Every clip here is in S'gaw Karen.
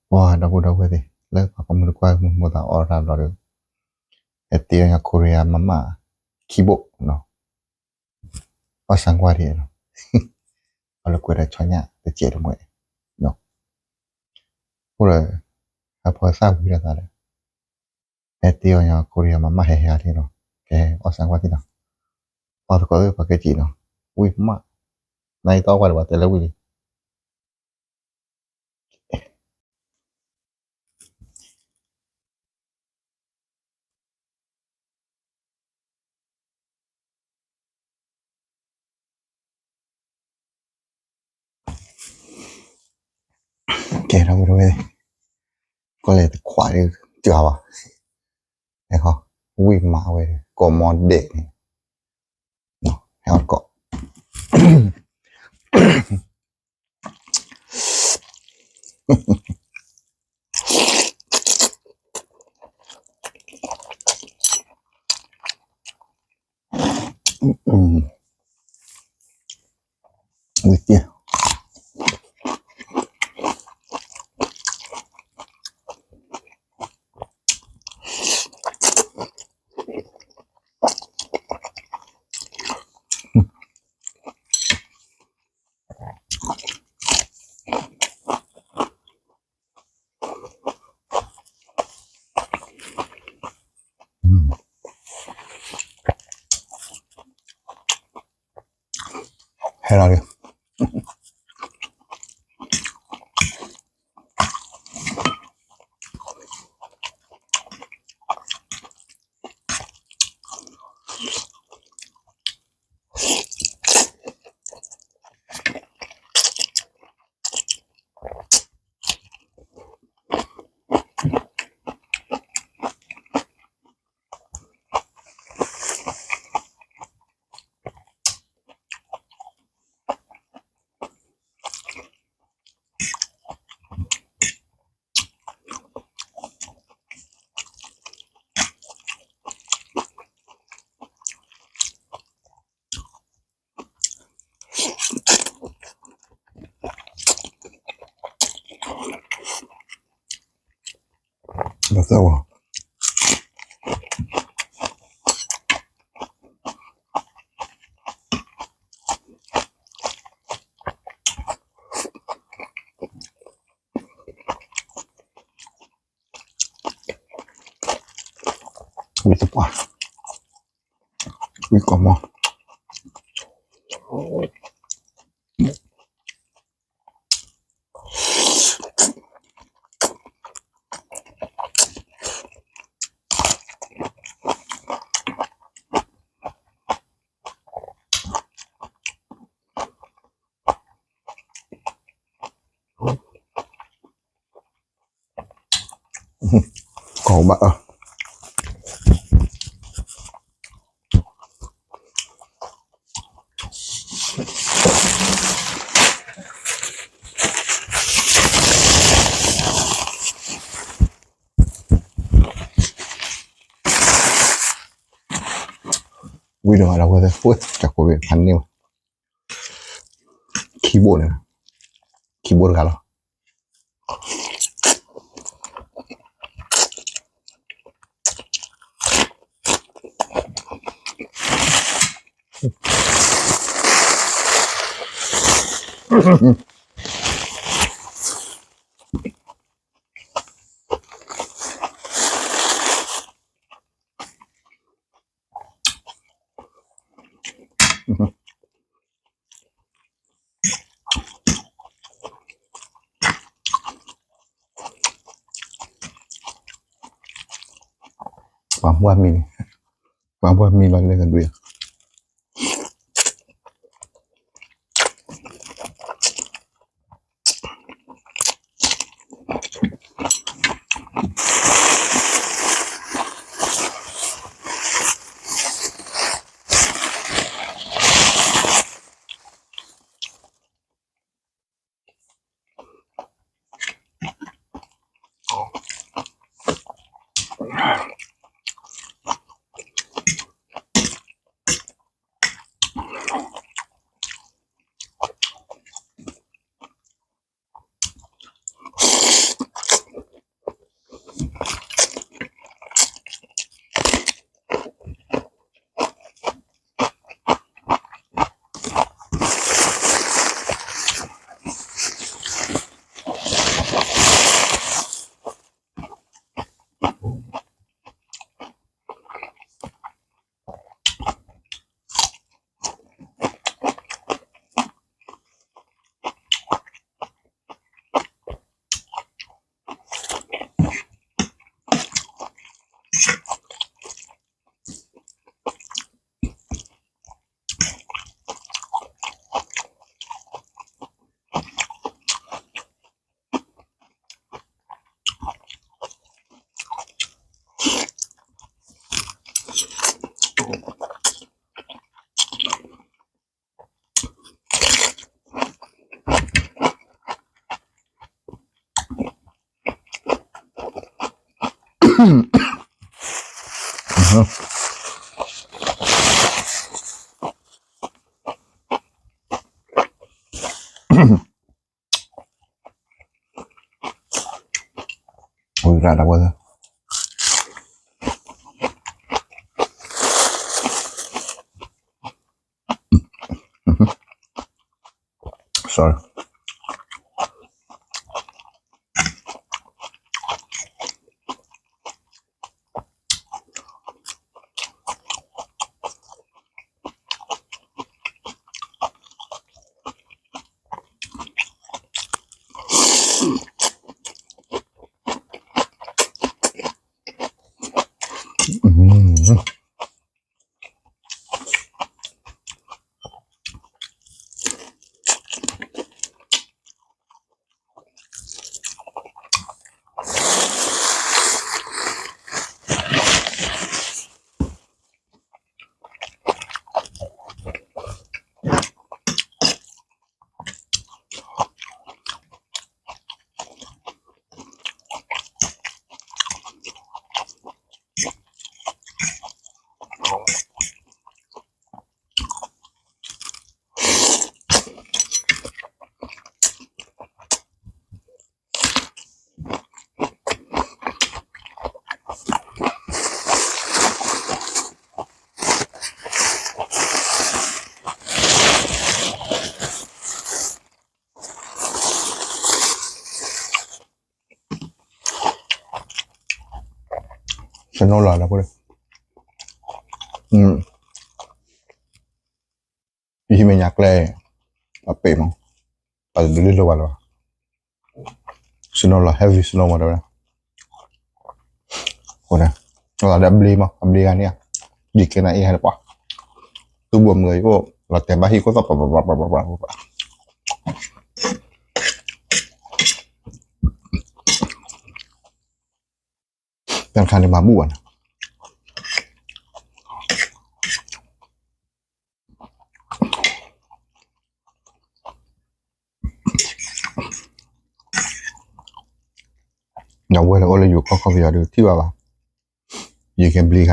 ပှၤဒီပုၢ်ဒီဝဲၢ်သ့ၣ် လၢပှၤကိးမုၢ်တကွၢ်မုၢ်မိၢ်သးအီၣ်တၢ်ဘျီဒီး ဟဲတ့အီၣ်ညီ Korea မၤမၢ် ခံဘိၣ်နီၤ, အီၣ်ဆၣ်ကွၢ်ဒံးနီၤ, အီၣ်လၢကွဲးဒီးဆီညၣ်တစဲးတမှဲးနီၤ, အိၣ်ဒီး ဟဲဖီသၣ်ဝံၤဒီးသးဒီး ဟဲတ့အီၣ်ညီ Korea မၤမၢ်ဟဲဟဲအါထီၣ်နီၤ, ကဟဲအီၣ်ဆၣ်ကွၢ်သ့ၣ်နီၤ, ပှၤသကိးသ့ၣ်ပှၤကဲက့ၤနီၤ, ဝံၣ်မး, နအံၤတအီၣ်ကွၢ်ဒီးပှၤတဲလၢဝံၣ်လံ ကဲထီၣ်ဝဲ, ကီၢ်လဲၤတခွးဒ်တဂၤဘၣ်, ဝံၣ်မးဝဲ ကိးမီဒဲးန့ၣ်, ဟဲအီၣ်တကိး ဝံၣ်တ့ၢ် ဟဲလီၤလံ ဝံၣ်တပှၢ်, ဝံၣ်ကိးမီ ကိးဘၣ်အၢ ဝံၤဒီးမးဒီးဝဲသ့ၣ် တၢ်ကိးဝဲဖးန့ၢ်ဝဲ ခံဘိၣ်န့ၣ် ခံဘိၣ်တဂၤလီၤ. Pambuah mi ni. Pambuah mi lawley ka dui. ဝံၤရၣ်တၢ်ဝဲ sorry. စနိလီၤလၢဖိ, ယဟံးမဲာ်ညါကျဲ, အပ့ၢ်မး, ပှၤတဒုးလၢလၢဝဲလၢၤဘၣ်, စနိလီၤ heavy snow မးတဲဝဲ, အဃိန့ၣ်, လီၤဒီးအဘျ့မး အဘျ့ဂၤန့ၣ်, ဒ်ကဲနၤအ့ဟဲတပှၢ်, သူၣ်ဘိမုၢ်အံၤအိၣ် လီၤတဲာ်ဘၣ်ဟံၣ်ခိၣ်သီၣ်ပှၤပှၤပှၤပှၤပှၤပှၤပှၤ တၢ်တခါန့ၣ်မၤဘူၣ်ဘၣ်န့ၣ်, ဒီးဝဲလၢအိၣ်လၢယိၤကီၢ်ခီပယီၤဒီးထံၣ်ဘၣ်ဘၣ်, ယကဲဘျ့ခ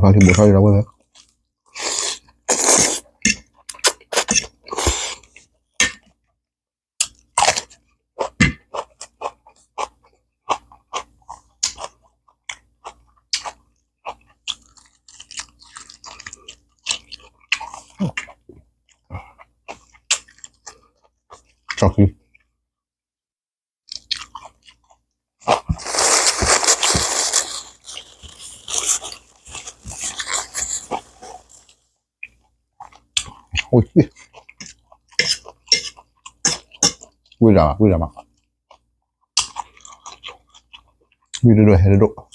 ါ ဘူးထီၣ်လံ ဘူးထီၣ်လံဒီပုၢ်ဝဲၢ်, ဝံၤဒၣ် ဝံၤဒၣ်မး, ဝံၤဒိၣ်ဒိၣ်ဟဲဒိၣ်ဒိၣ်.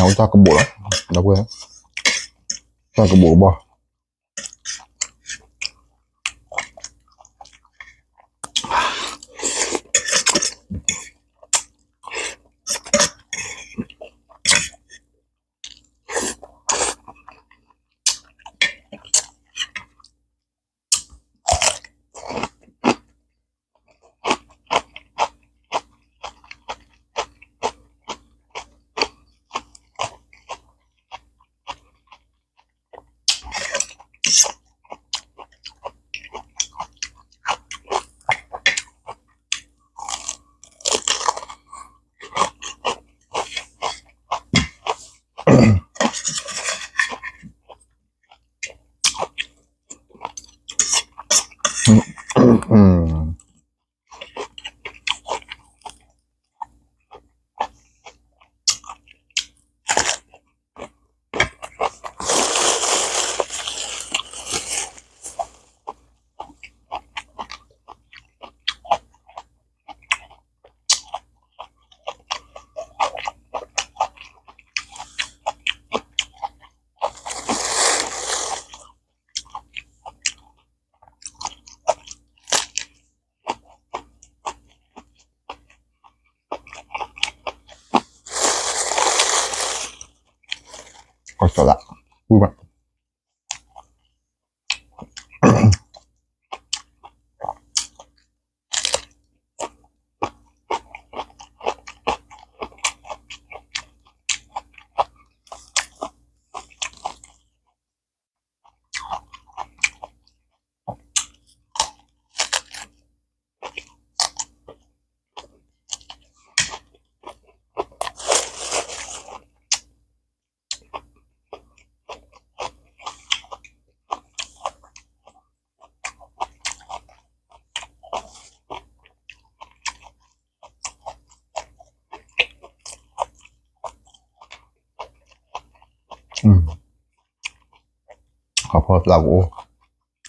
အဝဲတၢ်ကဘိးလီၤ, ဒီပုၢ်ဝဲၢ်, တၢ်ကဘိးကဘီ ကီၢ်စီၤလၢ ပူဘၣ် ခီဖီသးပ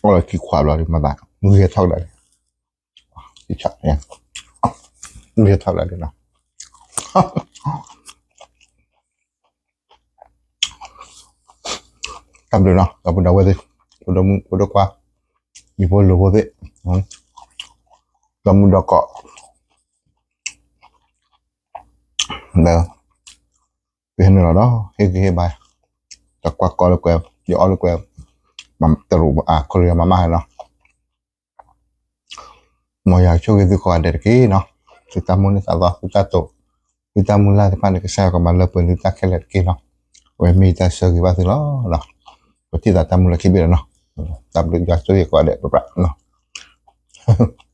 အိၣ် အီၣ်လၢခံခွးဘျီဒ်မၤသး မုၢ်ဂဲၤထီၣ်ကဒါလံ, မုၢ်ဂဲၤထီၣ်ကဒါလံနီၤ, တၢ်ဘျုးနီၤ ဒီပုၢ်ဒီဝဲၢ်သ့ၣ်, ဖိဒိၣ်မုၣ်ဖိဒိၣ်ခွါ, ယဖိလိၤဖိသ့ၣ်, ဒီမုၢ်ဒီကိး လၢ ပဟဲနုာ်လီၤဒီး ဟ့ၣ်ဂံၢ်ဟ့ၣ်ဘါ, တၢ်ကွၢ်ကီလၢကွဲ, ယအီၣ်လၢကွဲ, တရူးအခိၣ်လၢယမၤမၢ်ဟဲနီၤ, မ်ယွၤဆိၣ်ဂ့ၤသုကိးဂၤဒဲးတက့ၢ်နီၤ, သုတၢ်မိၣ်န့ၢ်သးသီ သုတၢ်တိာ်, သုတၢ်မုၢ်လၢ်သ့ၣ်တဖၣ်န့ၣ် ကစၢ်ယွၤကမၤလၢပှဲၤသုတၢ်ခဲလၢာ်တက့ၢ်နီၤ, အဝဲမ့ၢ်ယတၢ်ဆၢဂ့ၤဘၣ်သုလီၤ, ပထံၣ်သးတၢ်မုၢ်လၢ်ခံဘ့ၣ်လီၤနီၤ, တၢ်ဘျုးယွၤဆိၣ်ဂ့ၤကိးဂၤဒဲး ပြးပြးနီၤ